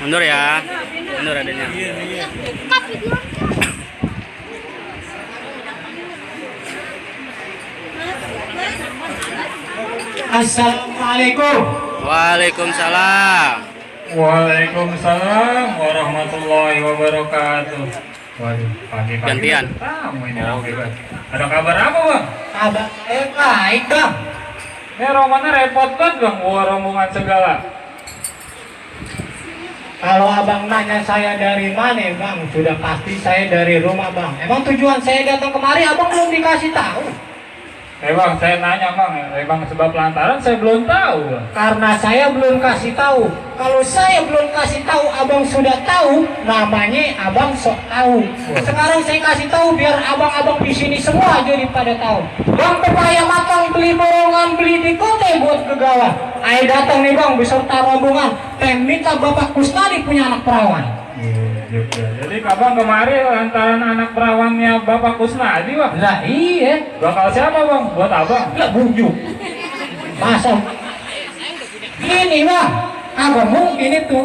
Mundur ya. Mundur adanya. Assalamualaikum. Waalaikumsalam. Waalaikumsalam warahmatullahi wabarakatuh. Waduh, pagi-pagi Gantian. tamu ini rame banget. Ada kabar apa, Bang? Kabar saya baik, Bang. Ini romannya repot banget, Bang. Wah, rombongan segala. Kalau abang nanya saya dari mana, Bang, sudah pasti saya dari rumah, Bang. Emang tujuan saya datang kemari, abang belum dikasih tahu. Bang, saya nanya, Bang. Bang, sebab lantaran saya belum tahu, Bang. Karena saya belum kasih tahu. Kalau saya belum kasih tahu, abang sudah tahu, namanya abang sok tahu. Sekarang saya kasih tahu biar abang-abang di sini semua jadi pada tahu. Bang pepaya matang beli borongan beli di kota buat kegawa. Ayo datang nih, Bang, beserta rombongan. Dan minta Bapak Kusnadi punya anak perawan. Jadi abang kemarin lantaran anak perawannya Bapak Kusnadi, Bang. Lah iya. Bakal siapa, Bang? Buat abang. Lah bujuk. Masa ini, Bang, agak mungkin itu.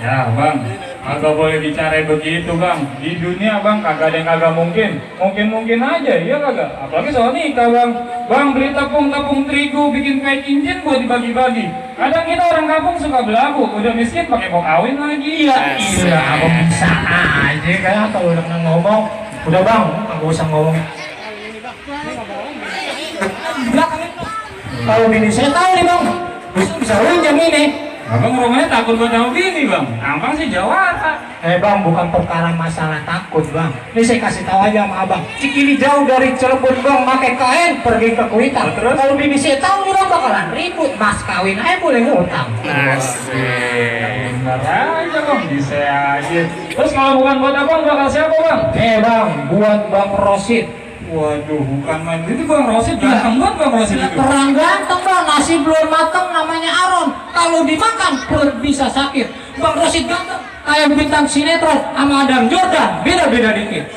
Ya, Bang. Agak boleh bicara begitu, Bang. Di dunia, Bang, kagak ada yang kagak mungkin. Mungkin-mungkin aja, iya kagak? Apalagi soal nikah, Bang. Bang, beli tepung terigu, bikin kayak cincin buat dibagi-bagi. Kadang kita orang kampung suka belagu, udah miskin pakai mau kawin lagi. Iya, abang bisa aja kan kalau udah pernah ngomong. Udah, Bang, nggak usah ngomong. Belakang itu. Kalau bini saya tahu nih, Bang, bisa runjang ini. Abang rumahnya takut buat sama bini, Bang. Abang sih Jawara. Bang, bukan perkara masalah takut, Bang. Ini saya kasih tahu aja sama abang. Cikili jauh dari Cirebon, Bang, pakai kain pergi ke Kuitang. Terus? Kalau bini saya tahu nih, Bang, bakalan ribut. Mas kawin aja boleh ngutang. Benar aja, Bang. Bisa aja. Terus kalau bukan buat abang, bakal siapa, Bang? Bang, buat Bang Rosid. Waduh, bukan main. Itu Bang Rosid ganteng banget, Bang Rosid itu. Terang ganteng, Bang, nasi belum matang namanya Aron. Kalau dimakan perut bisa sakit. Bang Rosid ganteng kayak bintang sinetron sama Adam Jordan, beda-beda dikit.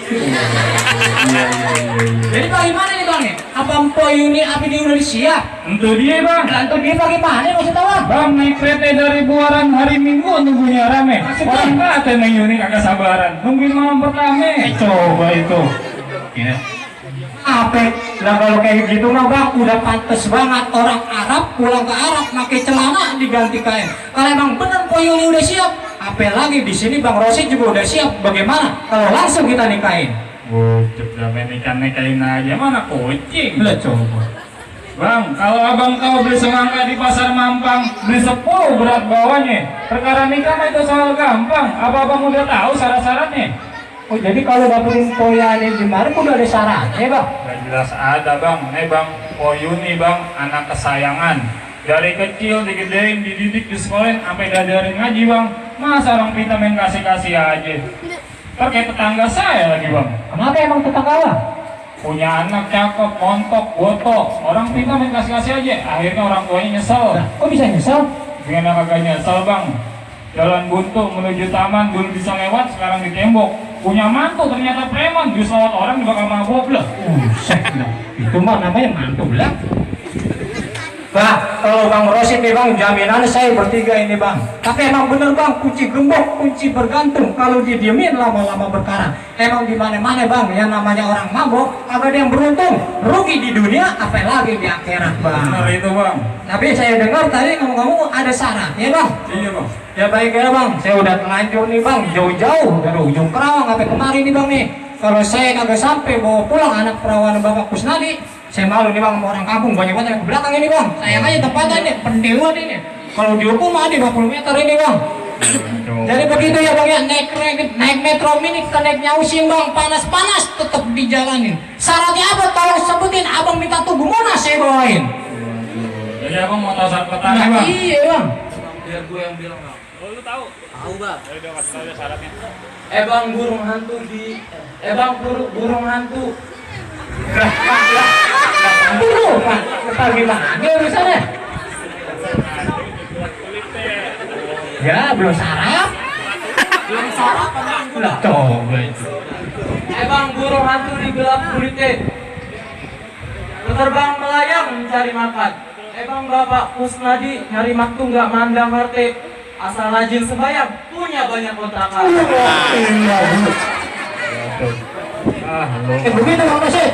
Jadi bagaimana nih, Bang? Apa Mpo Yuni api dia udah disiap? Untuk dia, Bang. Untuk dia bagaimana maksud Bang? Bang naik kereta dari Buaran hari Minggu nunggunya rame. Orang kata Neng Yuni kagak sabaran nungguin malam pertama. Coba itu. Ya. Apa? Lah kalau kayak gitu mah, Bang, udah pantes banget orang Arab pulang ke Arab pakai celana diganti kain. Kalau emang bener Poyoli udah siap, apa lagi di sini Bang Rosid juga udah siap. Bagaimana kalau langsung kita nikahin? Udah main nikahin aja mana kucing. Lah coba. Bang, kalau abang tahu beli semangka di pasar Mampang, beli 10 berat bawahnya. Perkara nikah mah itu soal gampang. Apa abang udah tahu syarat-syaratnya? Oh, jadi kalau dapetin Poyani di mana udah ada syaratnya, Bang? Gak jelas ada, Bang. Bang, Poyuni, Bang, anak kesayangan. Dari kecil digedein, dididik, disekolahin, sampai diajarin ngaji, Bang. Masa orang pintar main kasih-kasih aja? Ntar kayak tetangga saya lagi, Bang. Kenapa emang tetangga, Bang? Punya anak cakep, montok, botok. Orang pintar main kasih-kasih aja. Akhirnya orang tuanya nyesel. Nah, kok bisa nyesel? Gimana kagak nyesel, Bang? Jalan buntu menuju taman, dulu bisa lewat, sekarang ditembok. Punya mantu ternyata preman, justru lewat orang bakal mabuk lah. Itu mah namanya mantu lah. Bah, kalau Bang Rosid nih, Bang, jaminan saya bertiga ini, Bang. Tapi emang bener, Bang, kunci gembok, kunci bergantung. Kalau didiemin lama-lama berkarat. Emang di mana-mana, Bang, yang namanya orang mabok, ada yang beruntung, rugi di dunia, apalagi di akhirat, Bang. Benar itu, Bang. Tapi saya dengar tadi kamu ada syaratnya, Bang. Iya, Bang. Ya baik ya, Bang, saya udah telanjur nih, Bang, jauh-jauh dari ujung Kerawang sampai kemari nih, Bang, nih. Kalau saya kagak sampai bawa pulang anak perawan Bapak Kusnadi, saya malu nih, Bang, sama orang kampung banyak banget yang ke belakang ini, Bang. Sayang aja tempatnya ini, pendewa ini. Kalau dihukum mah di 50 meter ini, Bang. Jadi begitu ya, Bang, ya, naik metro mini ke naik nyausin, Bang, panas-panas tetap dijalanin. Syaratnya apa? Tolong sebutin, abang minta tugu mana saya bawain. Jadi abang mau tahu saat petani, Bang? Iya, Bang. Biar gue yang bilang, Bang. Oh, lu tahu? Tahu, Bang. Ayo dong, kasih tahu syaratnya. Bang, burung hantu di Bang, burung hantu. Burung, Pak. Kepala gimana? Ini urusannya. Ya, belum sarap. Belum sarap, Bang. Lah, coba itu. Bang, burung hantu di gelap kulitnya. Terbang melayang mencari makan. Bang, Bapak Kusnadi nyari waktu nggak mandang RT. asal rajin sembahyang, punya banyak kontrakan. Begitu Bang Rosid.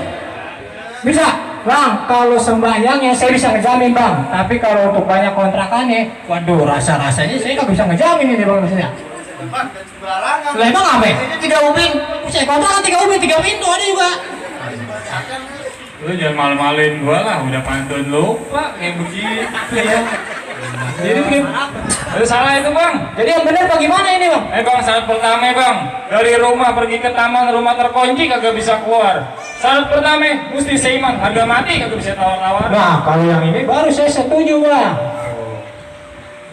Bisa, Bang. Kalau sembahyangnya saya bisa ngejamin Bang. Tapi kalau untuk banyak kontrakannya, waduh rasa-rasanya saya nggak bisa ngejamin ini Bang Rosid. Lah emang apa? Ini 3 ubin. Saya kontrakan 3 ubin, 3 pintu ada juga. Lu jangan malu-maluin gua lah, udah pantun lupa kayak begitu ya. Jadi begini. Itu salah itu bang. Jadi yang benar bagaimana ini Bang? Bang, syarat pertama bang, dari rumah pergi ke taman, rumah terkunci kagak bisa keluar. Syarat pertama, mesti seiman, harga mati kagak bisa tawar-tawar. Nah kalau yang ini baru saya setuju Bang.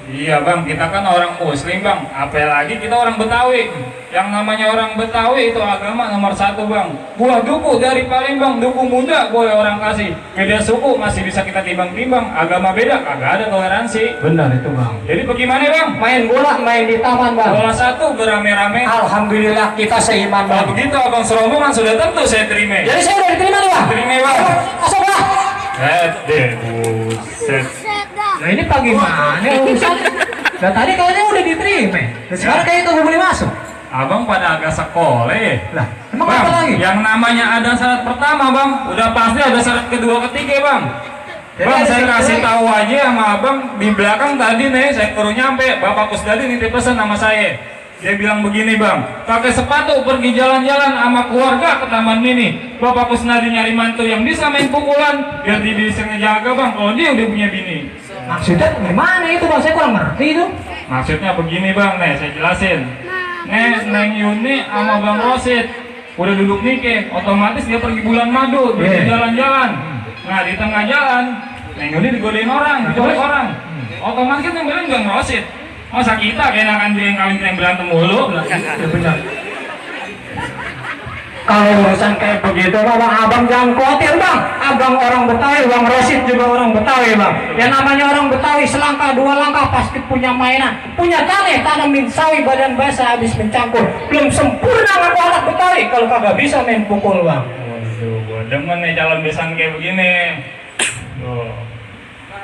Iya bang, kita kan orang muslim bang, apalagi kita orang Betawi. Yang namanya orang Betawi itu agama nomor 1 bang. Buah duku dari Palembang, duku muda boleh orang kasih. Beda suku masih bisa kita timbang-timbang, agama beda kagak ada toleransi. Benar itu Bang. Jadi bagaimana bang? Main bola, main di taman Bang. Bola 1 berame-rame. Alhamdulillah kita seiman Kalau Bang. begitu abang serombongan sudah tentu saya terima. Jadi saya udah diterima nih Bang. Terima bang. Masuk Bang. Buset. Nah ini bagaimana urusan? Dan tadi kayaknya udah diterima. Dan sekarang kayak itu boleh masuk. Abang pada agak sekolah ya. Lah, emang Bang, apa lagi? yang namanya ada syarat pertama bang, udah pasti ada syarat kedua ketiga bang. Jadi Bang, ada saya syarat kasih kedua. tahu aja sama abang di belakang tadi nih, saya baru nyampe, Bapak Kusdadi nitip pesan sama saya. Dia bilang begini bang, pakai sepatu pergi jalan-jalan sama keluarga ke Taman Mini. Bapak Kusnadi nyari mantu yang bisa main pukulan, biar dia bisa ngejaga bang, kalau dia udah punya bini. Maksudnya gimana itu Bang? Saya kurang ngerti itu. Maksudnya begini bang, nih saya jelasin. Nih, Neng Yuni sama Bang Rosid udah duduk nikah, otomatis dia pergi bulan madu, pergi jalan-jalan. Nah di tengah jalan, Neng Yuni digodain orang, dicolek orang. Otomatis kan yang belain Bang Rosid. Masa kita keenakan dia yang kawin yang berantem mulu? Ya benar. Kalau urusan kayak begitu abang jangan khawatir Bang. Abang orang Betawi, Bang Rosid juga orang Betawi Bang. Yang namanya orang Betawi selangkah 2 langkah pasti punya mainan, punya tanah, tanamin sawi badan basah habis mencangkul. Belum sempurna ngaku anak Betawi kalau kagak bisa main pukul Bang. Waduh, gua demen nih calon besan kayak begini. Tuh.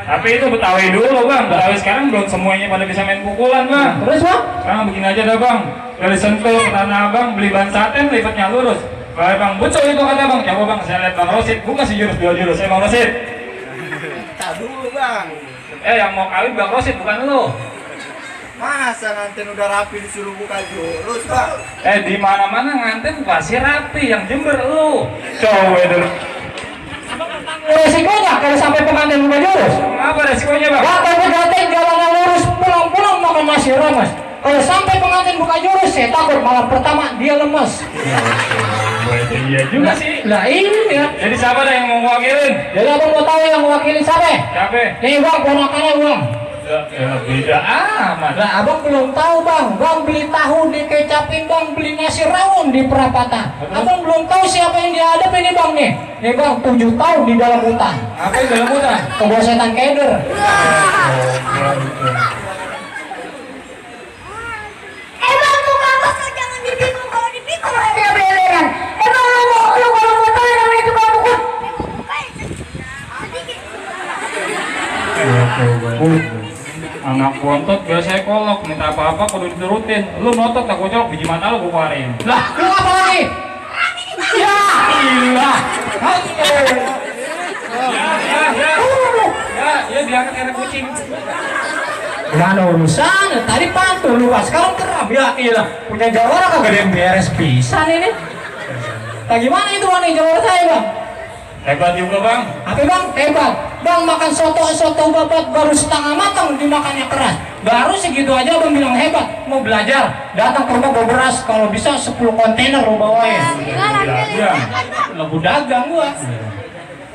Tapi itu Betawi dulu bang, Betawi sekarang belum semuanya pada bisa main pukulan bang. Terus Bang? Sekarang begini aja dah bang, dari Sentul ke Tanah Abang beli ban saten lipatnya lurus. Kalau bang Bucok itu kata bang, coba bang saya lihat Bang Rosid, bukan si jurus 2 jurus, saya Bang Rosid. Tak dulu bang. Yang mau kawin Bang Rosid bukan lu. Masa nganten udah rapi disuruh buka jurus bang? Di mana-mana nganten pasti rapi, yang Jember lu. Coba dulu. Resikonya kalau sampai pengantin buka jurus. Apa resikonya bang? Gatel jalan lurus, pulang-pulang makan nasi rames. Kalau sampai pengantin buka jurus, saya takut malam pertama dia lemes. Iya juga sih. Lah ini ya. Jadi siapa dah yang mau mewakilin? Jadi abang mau tahu yang mewakili siapa? Siapa? Nih Bang, ponakannya Bang. Beda amat. Lah abang belum tahu Bang. Bang beli tahu dikecapin Bang, beli nasi rawon di perapatan. Abang belum tahu siapa yang dihadap ini Bang nih. Nih Bang, 7 tahun di dalam hutan. Apa yang dalam hutan? Kebawa setan keder. Emang tuh kamus lo jangan dipikul, kalau dipikul aja beneran. Emang lo kalau mau tahu yang namanya tukang pukul, Anak bontot biasanya kolok, minta apa-apa kudu diturutin. Lu notok tak colok biji mata lu gua keluarin. Lah, lu apa lagi? Ya, ilah. Ya diangkat anak kucing. Gimana urusan? Tadi pantul lu, sekarang keram. Ya ilah, punya jawara kagak ada yang beres pisan ini. Nah gimana itu Bang nih jawara saya Bang? Hebat juga bang. Apa Bang? Hebat. Bang makan soto babat baru setengah matang dimakannya keras. Baru segitu aja Bang bilang hebat. Mau belajar, datang ke rumah bawa beras. Kalau bisa 10 kontainer lu bawain. Iya. Lagu dagang gua.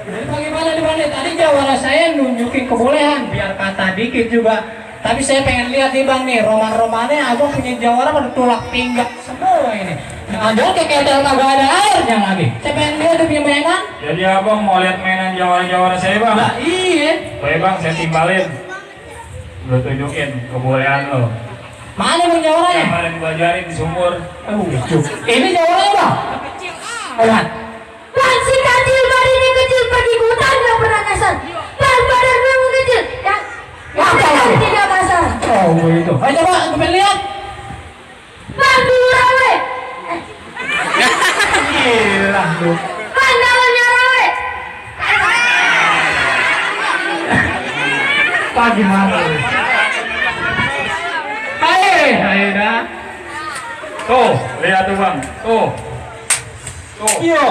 Jadi bagaimana di mana? Tadi jawara saya nunjukin kebolehan, biar kata dikit juga. Tapi saya pengen lihat nih Bang nih, roman-romannya abang punya jawara pada tulak pinggang semua ini. Ada kayak kedel kagak ada airnya lagi. Saya pengen lihat dia punya mainan. Jadi abang mau lihat mainan jawara-jawara saya bang? Lah iya. Baik bang, saya timbalin. Lu tunjukin kebolehan lo. Mana Bang jawaranya? Yang kemarin gua ajarin di sumur. Ini jawarannya Bang. Lihat. Bang si kecil badannya kecil pergi ke hutan nggak pernah kasar. Bang badan kamu kecil, ya Apa lagi? tidak kasar. Oh begitu. Ayo coba. Pak gimana? Ayo dah. Tuh, lihat tuh bang. Tuh. Iya.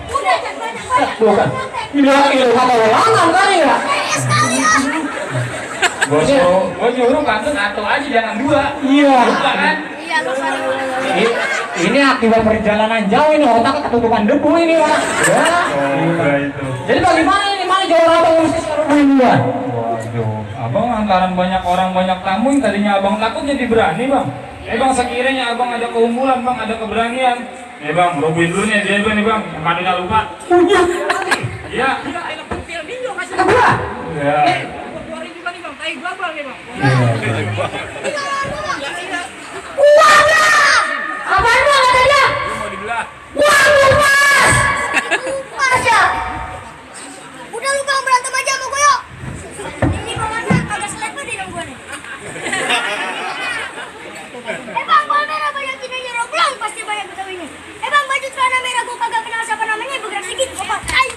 Udah jangan banyak-banyak. Bukan. Ini kata ulangan kali ya. Gua nyuruh kantor satu aja jangan dua. Iya. Lupa kan? Iya, lu salah. Ini akibat perjalanan jauh ini otaknya ketutupan debu ini Pak. Ya. Itu. Jadi bagaimana ini? Mana jawab abang mesti sekarang duluan? Waduh, abang lantaran banyak orang banyak tamu yang tadinya abang takut jadi berani bang. Bang sekiranya abang ada keunggulan bang, ada keberanian. Bang, rubuhin dulu nih dia nih bang, yang padunya lupa. Iya. Apa? Ya. Uangnya! Apaan Bang katanya? Uang lu Mas! Mas ya? Udah lu Bang berantem aja sama gue yuk. Ini bahannya agak selepa deh dong gue nih. Bang, bal merah banyakin aja Roblang pasti banyak betawinya. Bang, baju celana merah gue kagak kenal siapa namanya, bergerak sedikit gue pakai.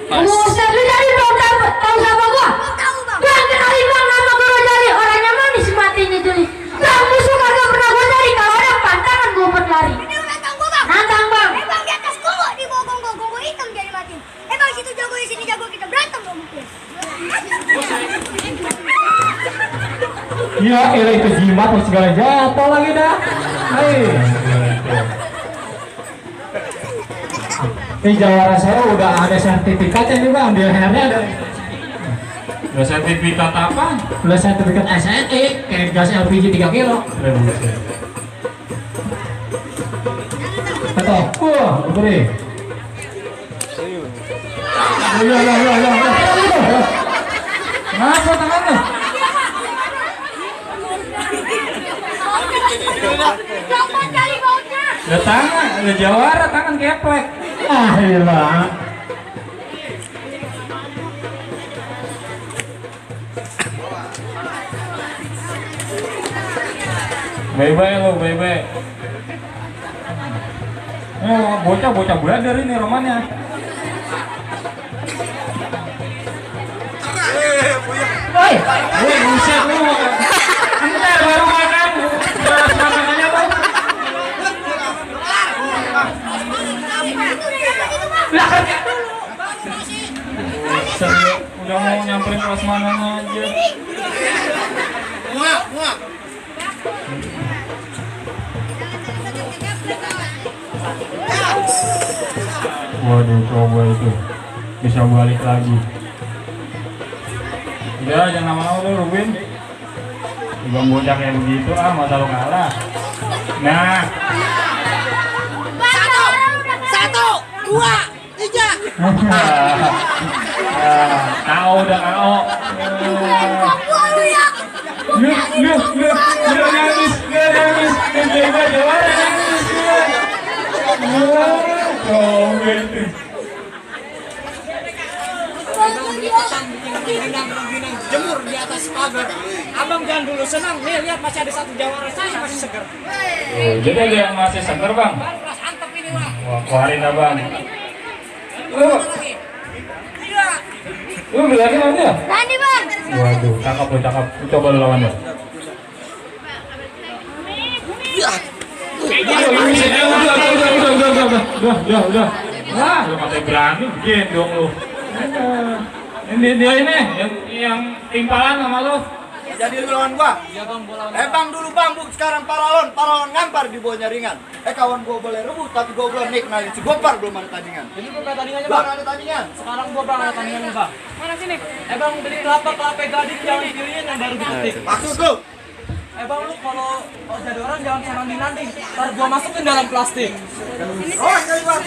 Buset, lu jadi belum tahu siapa gua? Belum tahu Bang. Bang, kenalin Bang, nama gua Rojali. Orangnya manis matinya Juli. Bang, musuh kagak pernah gua cari. Kalau ada pantangan gua berlari. Ini lu nantang gua Bang? Nantang Bang. Bang, di atas gua di bawah gonggo hitam jadi mati. Bang, situ jago, di sini jago, kita berantem Bang mungkin. Ya, itu jimat terus segala jatuh lagi dah. Hei. Ini jawara saya udah ada sertifikatnya nih Bang, di lehernya ada. Udah sertifikat apa? Udah sertifikat SNI, kayak gas LPG 3 kilo. Betul. Beri. Ya. Kenapa tangannya? Jangan cari bautnya. Ada tangan, ada jawara tangan keplek. Ah, iya. Bye-bye lo, bye-bye. Bocah belajar ini romannya. Woi, Buset lu. Entar baru makan. Beras makanannya bang. Udah mau nyamperin prasmanannya aja. Muak. Waduh, coba itu bisa balik lagi. Udah, jangan lama-lama lu, Rubin. Bang bocah kayak begitu, masa lu kalah. Nah. 1, 2, 3. Kau udah kau. Lu nangis. Menjaga jawara nangis. Gitu. Jemur di atas pagar. Abang jangan dulu senang. Nih lihat masih ada satu jawara saya masih seger. Oh, jadi ada yang masih seger bang. Baru kelas antep ini Bang. Wah, keluarin abang. Iya. Lu bilangin aja. Tadi Bang. Waduh, cakep. Lu coba lu lawan deh. Udah. Wah, lu katanya berani begini dong lu. Ini dia ini yang timpalan sama lu. Jadi lu lawan gua? Iya Bang, Bang dulu Bang, sekarang paralon ngampar di bawahnya ringan. Kawan gua boleh rebut tapi gua belum nih kenalin si Gopar belum ada tandingan. Ini bukan tandingannya Belum Bang. ada tandingan. Sekarang gua Bang ada tandingannya Bang. Mana sini? Bang beli kelapa gading jangan dipilihin yang baru dipetik. Maksud lu? Bang lu kalau jadi orang jangan sama nanding. Ntar gua masukin dalam plastik. Oh, jadi Bang.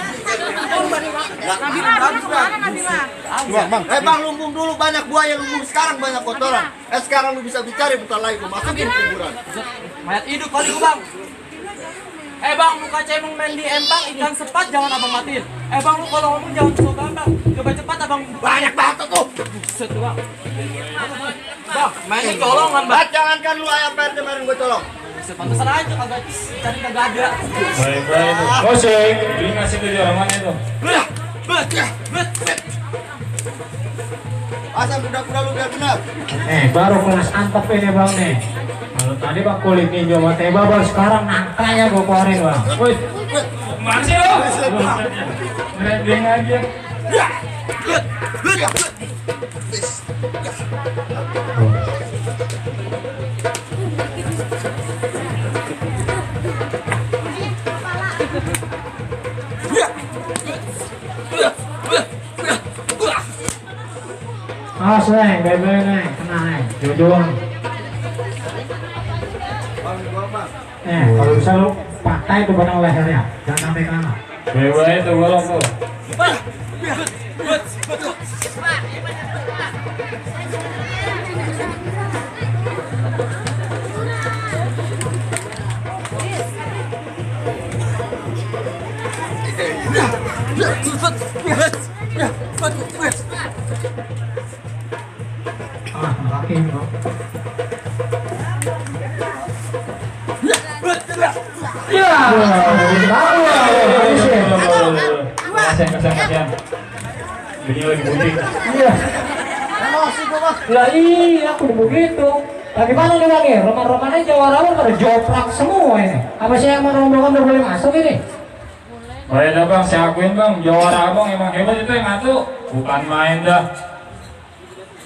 Bang. Bang lumbung dulu banyak buaya lumbung, sekarang banyak kotoran. Sekarang lu bisa bicara bukan lagi lu masukin kuburan. Mayat hidup kali gua Bang. Bang, muka cemong main di empang ikan sepat jangan abang matiin. Bang lu kalau ngomong jangan coba Bang. Coba cepat abang. Banyak banget tuh. Buset Bang. Bang, mainnya colongan Bang. Jangankan lu ayam PR kemarin gua colong. Buset, pantesan aja kagak cari kagak ada. Baik itu. Kosek, beli ngasih ke dia mana itu. Pasang kuda-kuda lu biar benar. Baru kelas antep ini bang nih. Kalau tadi bang kulit ninja mata baru sekarang nangkanya gue keluarin bang. Woi, masih lo? Branding aja. Awas neng, bebe neng, kena neng, jujur. Kalau bisa lu pakai itu benang lehernya, jangan sampai kena. Bebe itu golong tuh. Laki bro. Ya, Kasihan. Ini lagi bunting. iya. Lah iya, aku begitu. Bagaimana nih bang ya? Roman-romannya Jawa Rawan pada joprak semua ini. Apa sih yang rombongan udah boleh masuk ini? Baik dah bang, saya akuin bang, Jawara abang emang hebat itu yang ngatu. Bukan main dah.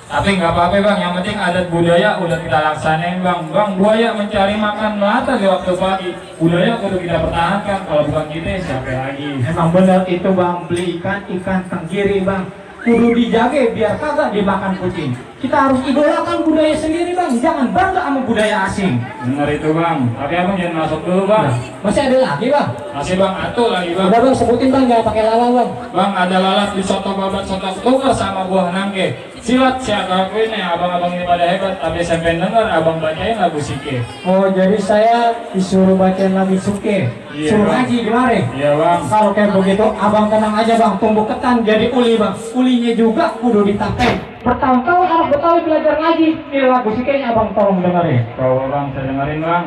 Tapi nggak apa-apa bang, yang penting adat budaya udah kita laksanain bang. Bang, buaya mencari makan melata di waktu pagi. Budaya kudu kita pertahankan, kalau bukan kita siapa lagi? Emang benar itu bang, beli ikan tenggiri bang. Kudu dijaga biar kagak dimakan kucing. Kita harus idolakan budaya sendiri bang, jangan bangga sama budaya asing. Bener itu bang, tapi abang jangan masuk dulu bang. Masih ada lagi bang? Masih bang, atuh lagi bang. Udah bang, sebutin bang, jangan pakai lama bang. Bang, ada lalat di soto babat soto tuker sama buah nangke. Silat siapa akuin ya, abang-abang ini pada hebat. Tapi sampai denger abang bacain lagu Sike. Oh jadi saya disuruh bacain lagu Suke. Iya, Suruh bang. ngaji kemarin. Iya bang. Kalau kayak begitu, abang tenang aja bang, tumbuh ketan jadi uli bang. Ulinya juga kudu ditapen. Bertahun-tahun anak Betawi belajar ngaji. Ini lagu Sike-nya abang tolong dengerin. Kau bang, saya dengerin bang.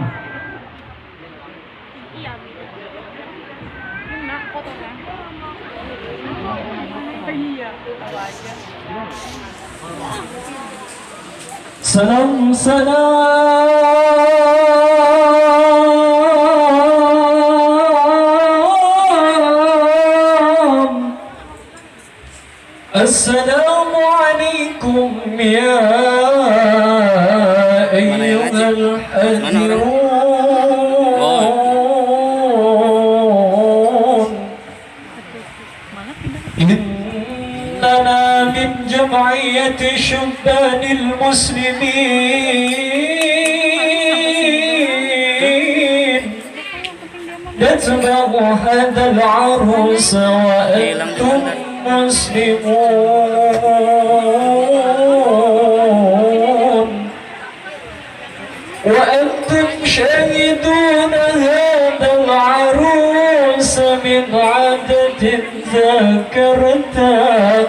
Salam salam. Assalamualaikum ya ayyuhal hadirun. إننا من جمعية شبان المسلمين نتبع هذا العروس وأنتم مسلمون وأنتم شاهدون هذا العروس من عدد ذكرته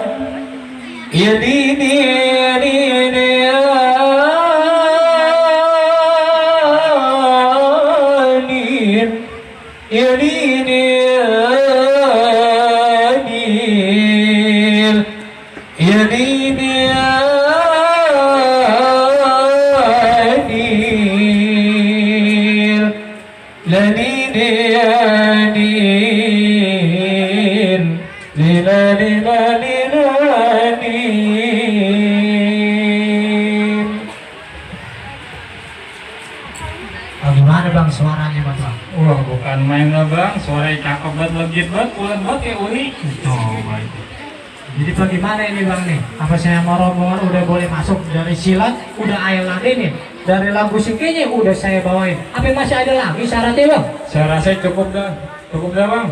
يليني يليني يليني يليني Gimana bang suaranya bang? Wah, bukan main lah bang, suaranya cakep banget, legit banget, bulan banget kayak uli. Coba itu. Jadi bagaimana ini bang nih? Apa saya mau rombongan udah boleh masuk dari silat, udah ayo lagi nih. Dari lagu Sikenya udah saya bawain. Apa masih ada lagi syaratnya bang? Saya rasa cukup dah bang.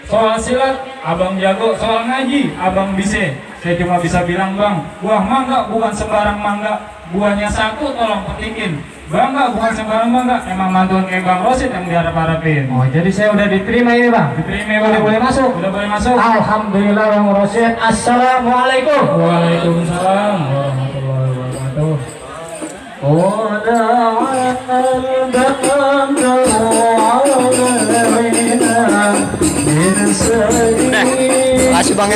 Soal silat, abang jago, soal ngaji, abang bisa. Saya cuma bisa bilang bang, buah mangga bukan sembarang mangga, buahnya satu tolong petikin. Bangga bukan sembarang bangga, emang mantuan kayak Bang Rosid yang diharap-harapin. Oh jadi saya udah diterima ini bang? Diterima bang. Udah boleh masuk? Udah boleh masuk. Alhamdulillah Bang Rosid. Assalamualaikum. Waalaikumsalam warahmatullahi wabarakatuh. Terima kasih Bang.